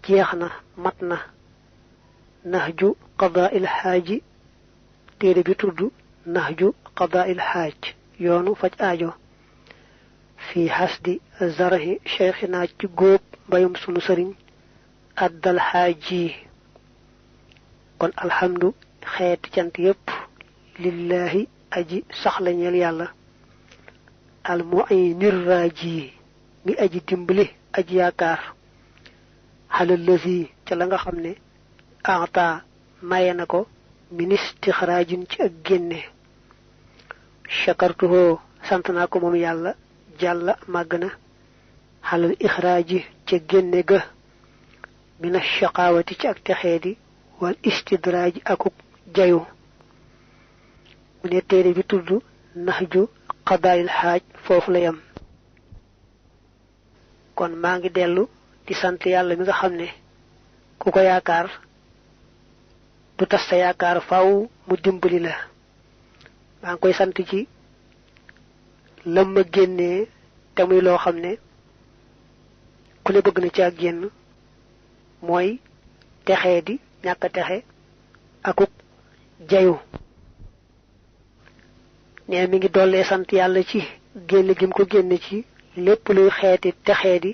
jeex na mat na nahju qadaa'il xaaji téere bi tudd nahju qadaa'il xaaj yoonu faj aajo fi hasdi zarahi cheikhina ci góob mbayum sunu sëriñ addal xaaji kon alhamdu xeeti cant yépp lillahi aji saxla ñeel yàlla al mu'inir raaji mi aji dimbali aji yaakaar xalal lazi ca la nga xam ne ata maye na ko min istixraajin ci ak génne chakartuhoo sant naa ko moom yàlla jàlla màgg na xalal ixraaji ca génne ga min ashaqaawati ci ak texeedi wal istidraaji akuk jayu mu ne téere bi tudd naxju qadaayil xaaj foofu la yam kon maa ngi dellu di sant yàlla mi nga xam ne ku ko yaakaar du tas sa yaakaar faaw mu dimbali la maa ngi koy sant ci lam ma génnee te muy loo xam ne ku ne bëgg na ci ak génn mooy texee di ñàkk a texe akuk jayu nee mi ngi dollee sant yàlla ci génn gi mu ko génne ci lépp luy xeeti texee di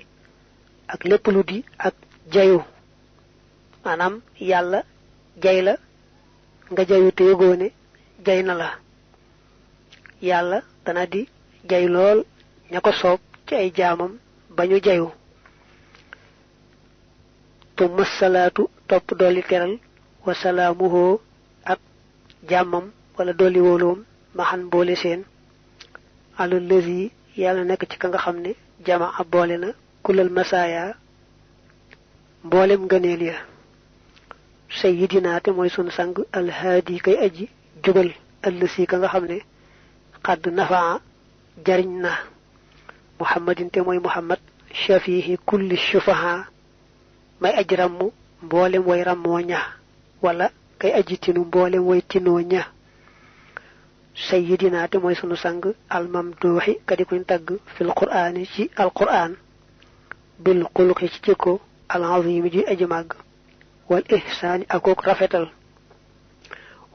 ak lépp lu di ak jayu maanaam yàlla jay la nga jayu te yëgoone jay na la yàlla dana di jay lool ña ko soob ci ay jaamam ba ñu jayu tumma salaatu topp dolli teral wa salaamuhoo ak jàmmam wala dolli wóoloom maxan boole seen alal lazi yàlla nekk ci ka nga xam ne jama ab boole na kulal masaaya mboolem ngëneel ya sayyidina te mooy sunu sang alhaadi kay aji jubal allasi ka nga xam ne xadd nafaa jariñ na muhammadin te mooy muhammad shafihi kulli shufaha may aji ràmm mboolem way ràmmoo ña wala kay aji tinu mboolem way tinoo ña sayyidina te mooy sunu sang almamduuxi kadi kuñ tagg fil qur'aani ci alqur'aan bil xuluqi ci jikko alazimi ji aji màgg wal ihsaani akook rafetal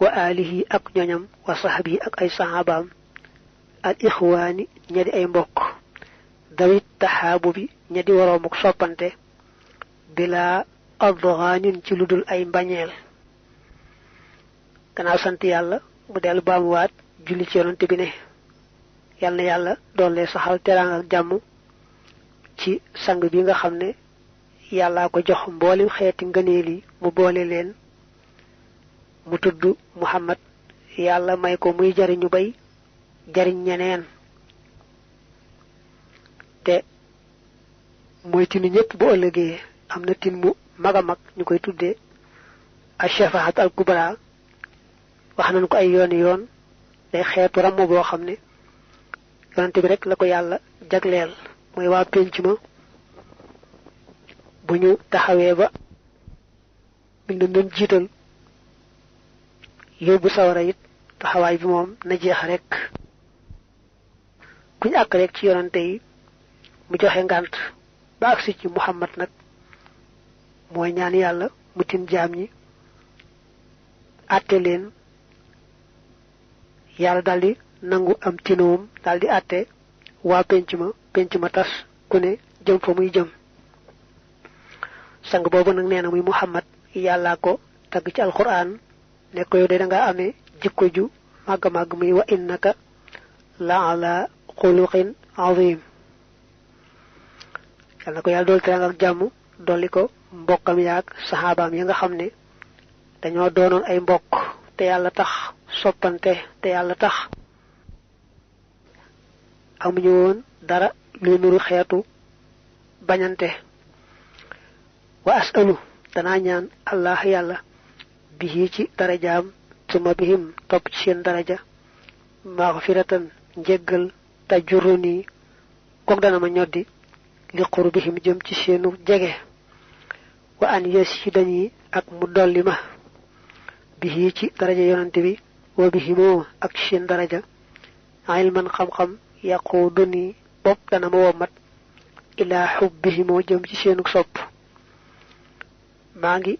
wa alihi ak ñoñam wa sahbihi ak ay sahabaam al ixwaani ña di ay mbokk dawit taxaabu bi ña di waroomuk soppante bila adghaanin ci lu dul ay mbañeel gannaaw sant yàlla mu dellu baamuwaat julli ci yonante bi ne yàlla na yàlla doole saxal teraanga ak jàmm ci sang bi nga xam ne yàllaa ko jox mboolem xeeti ngëneel yi mu boole leen mu tudd muhammad yàlla may ko muy jariñu bay jariñ ñeneen te mooy tinu ñëpp bu ëllëgee am na tin mu mag a mag ñu koy tuddee ash-shafaat al kubra wax nañ ko ay yooni yoon day xeetu ramm boo xam ne yonante bi rek la ko yàlla jagleel mooy waa pénc ma bu ñu taxawee ba buñ leen doon jiital yóbbu sawara it taxawaay bi moom na jeex rek kuñ àkk rek ci yonante yi mu joxe ngànt ba agsi ci muhammad nag mooy ñaan yàlla mu tin jaam ñi àtte leen yàlla daldi nangu am tinoom daldi àtte waa penc ma tas ku ne jëm fa muy jëm sang boobu nag nee na muy muhammad yàllaa ko tagg ci alquran ne ko yow de da nga amee jikko ju màgg màgg muy wa innaka la ala xuluqin azim yàlla na ko yàlla dool teranga ak jàmm dolli ko mbokkam yaag saxaabaam yi nga xam ne dañoo doonoon ay mbokk te yàlla tax soppante te yàlla tax amuñu woon dara luy nuru xeetu bañante wa asalu danaa ñaan allah yàlla bihi ci darajaam suma bihim topp ci seen daraja maxfiratan njéggal tajuruni kook dana ma ñoddi li qurbihim jëm ci seenu jege wa an yasidani ak mu dolli ma bihi ci daraja yonante bi wa bihimoo ak ci seen daraja ilman xam-xam yaquduni bopp dana ma wommat ilaa xubbihimoo jëm ci seenu sopp maa ngi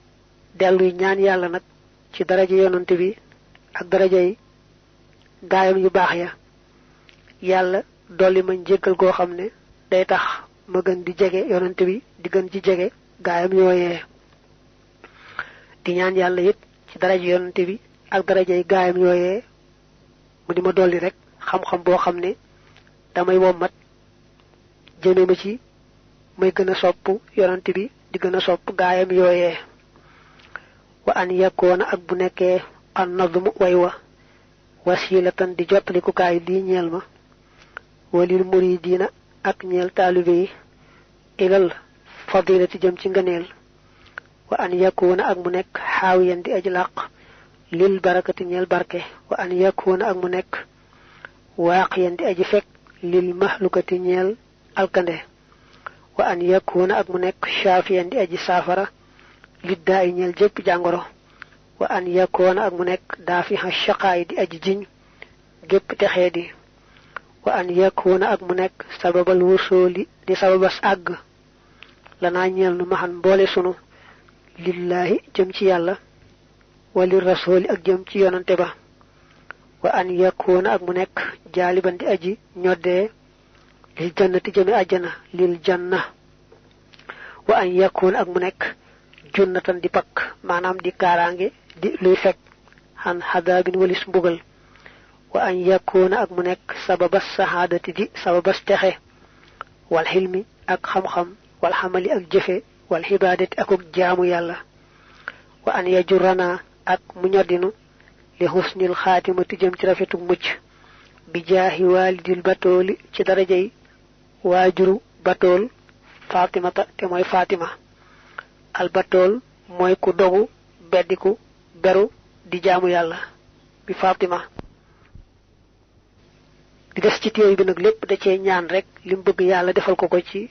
delluy ñaan yàlla nag ci daraja yonante bi ak darajay gaayam yu baax ya yàlla dolli ma njéggal goo xam ne day tax ma gën di jege yonante bi di gën ci jege gaayam yooyee di ñaan yàlla it ci daraja yonante bi ak darajay gaayam yooyee mu di ma dolli rek xam-xam boo xam ne damay wommat jëme ma ci may gën a sopp yonante bi di gën a sopp gaayam yooyee wa an yakkoona ak bu nekkee an nadmu way wa wasilatan di jottalikukaay lii ñeel ma walil muridiina ak ñeel taalibe yi ilal fadilati jëm ci ngëneel wa an yakkoona ak mu nekk xaawiyan di aji làq lil barakati ñeel barke wa an yakkoona ak mu nekk waaqiyan di aji fekk lil mahlukati ñeel alkande wa an yakkoona ak mu nekk shaafiyan di aji saafara liddaa yi ñeel jëpp jàngoro wa an yakkoona ak mu nekk daafiha shaqaay di aji jiñ gépp texee di wa an yakkoona ak mu nekk sababal wusooli di sababas àgg lanaa ñeel nu maxan mboole sunu lillaahi jëm ci yàlla wali rasooli ak jëm ci yonante ba wa an yakkoona ak mu nekk jaaliban di aji ñoddee lil jannati jëme àjjana lil janna wa an yakkoona ak mu nekk junnatan di pakk maanaam di kaaraange di luy fekk xan xadaabin walis mbugal wa an yakkoona ak mu nekk sababas saxaadati di sababas texe wal xilmi ak xam-xam wal xamali ak jëfe wal xibaadati akuk jaamu yàlla wa an yajurana ak mu ñoddinu li xusnil xaatimati jëm ci rafetuk mucc bi jaahi waalidil batooli ci darajay waajuru batool fatimata te mooy fatima al batool mooy ku dogu beddiku beru di jaamu yàlla bi fatima di des ci téere bi nag lépp da cee ñaan rek lim bëgg yàlla defal ko ko ci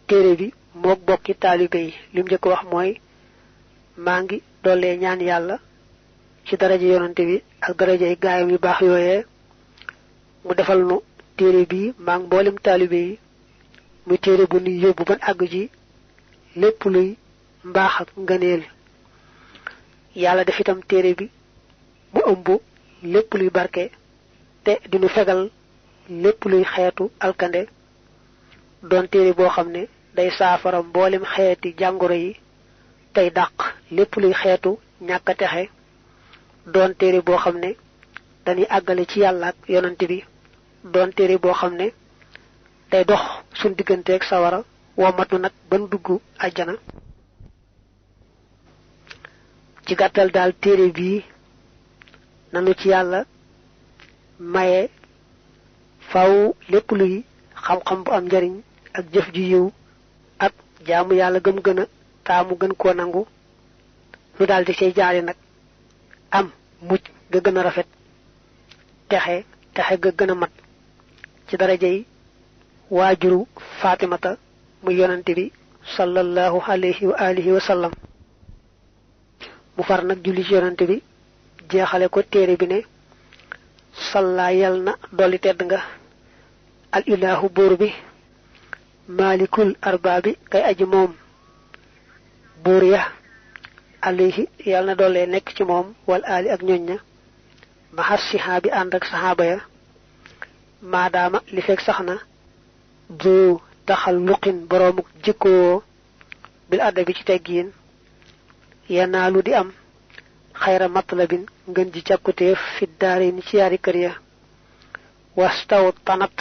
téere bi mook bokki taalibe yi lim njëkk wax mooy maa ngi dollee ñaan yàlla ci daraja yonante bi ak darajay gaayam yu baax yooyee mu defal nu téere bi maa ngi mboolem taalibe yi muy téere bu nuy yóbbu ban àgg ji lépp luy mbaax ak ngëneel yàlla def itam téere bi mu ëmb lépp luy barke te dinu fegal lépp luy xeetu alkande doon téere boo xam ne day saafara mboolem xeeti jàngoro yi tey dàq lépp luy xeetu ñàkk a texe doon téere boo xam ne dañuy àggale ci yàlla ak yonante bi doon téere boo xam ne day dox suñ digganteeg sawara womat nu nag ban dugg àjjana ci gàttal daal téere bii nanu ci yàlla maye faw lépp luy xam-xam bu am njariñ ak jëf ju yiw ak jaamu yàlla gëm gën a taamu gën koo nangu lu daal di say jaari nag am mucc ga gën a rafet texe ga gën a mat ci darajay waajuru fatimata mu yonante bi sallallahu alayhi wa alihi wa sallam mu far nag julli ci yonante bi jeexale ko téere bi ne salla yal na dolli tedd nga al ilahu buur bi malikul arbaabi kay aji moom buur ya alayhi yal na dollee nekk ci moom wal ali ak ñoñ ña mahas sihaabi ànd ak saxaaba ya maadaama li fekk sax na du taxal luqin boroomuk jikkoo bil adda bi ci teggiin yanaalu di am xayra matlabin ngën ji càkkutéef fi daari ni ci yaari kër ya wastaw tanat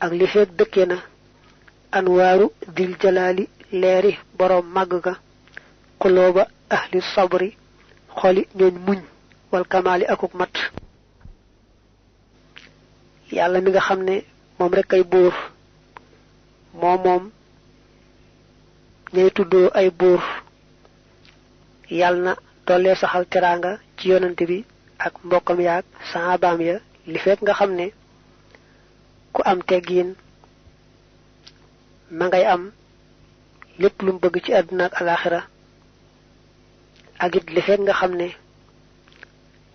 ak li feeg dëkkee na anwaaru dil jalaali leeri boroom màgg ga xulooba ahli sabri xoli ñooñ muñ wal kamaali akuk mat yàlla mi nga xam ne moom rek ay buur moom ñay tuddoo ay buur yàlla na dollee saxal teraanga ci yonante bi ak mbokkam yaak sahabaam ya li fekk nga xam ne ku am teggiin ma ngay am lépp lu mu bëgg ci àdduna ak alaxira ak it li fekk nga xam ne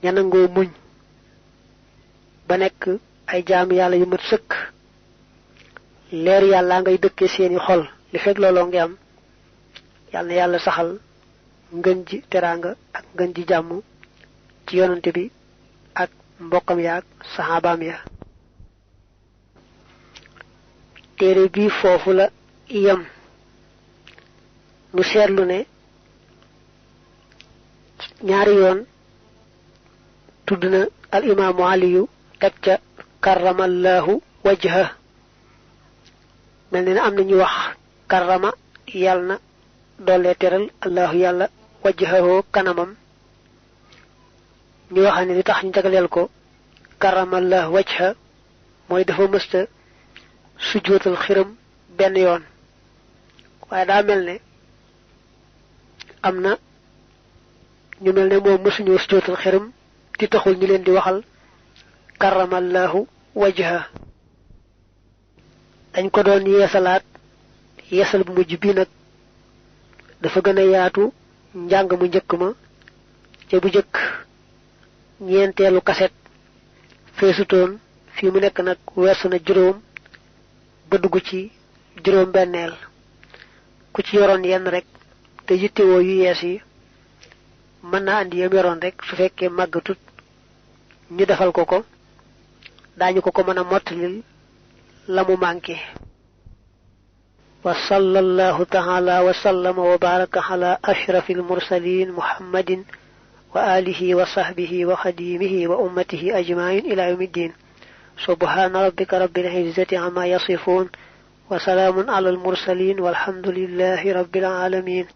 ñanangoo muñ ba nekk ay jaami yàlla yu mat sëkk leer yàlla ngay dëkkee seeni xol li fekk looloo ngi am yàlla na yàlla saxal ngën ji teraanga ak ngën ji jàmm ci yonante bi ak mbokkam ya ak saxaabaam ya téere bi foofu la yem nu seetlu ne ñaari yoon tudd na al imaamu aliyu teg ca karramallahu wajha mel ne am na ñu wax karrama yàlla na doole teral allahu yàlla wajhahoo kanamam ñu wax ne li tax ñu jagleel ko karramallahu wajha mooy dafa mësta sujjóotal xiram benn yoon waaye daa mel ne am na ñu mel ne moom mësuñoo sujjóotal xiram di taxul ñu leen di waxal karramallahu wajha dañ ko doon yeesalaat yeesal bu mujj bi nag dafa gën a yaatu njàng mu njëkk ma ca bu jëkk ñeenteelu kaset feesutoon fii mu nekk nag weesu na juróom ba dugg ci juróom benneel ku ci yoroon yenn rek te yittewoo yu yees yi mën naa andi yam yoroon rek su fekkee màggatut ñu defal ko daañu ko mën a mottalil la mu manqué wa sallallahu ta'ala wa sallama wa baraka ala ashrafil mursalin muhammadin wa alihi wa sahbihi wa khadimihi wa ummatihi ajma'in ila yawmiddin subhana rabbika rabbil izzati amma yasifun wa salamun ala al mursalin walhamdulillahi rabbil alamin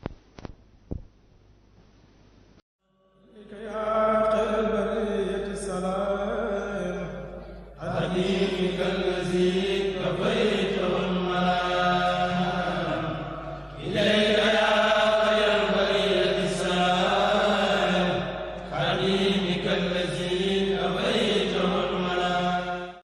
حبيبك الذي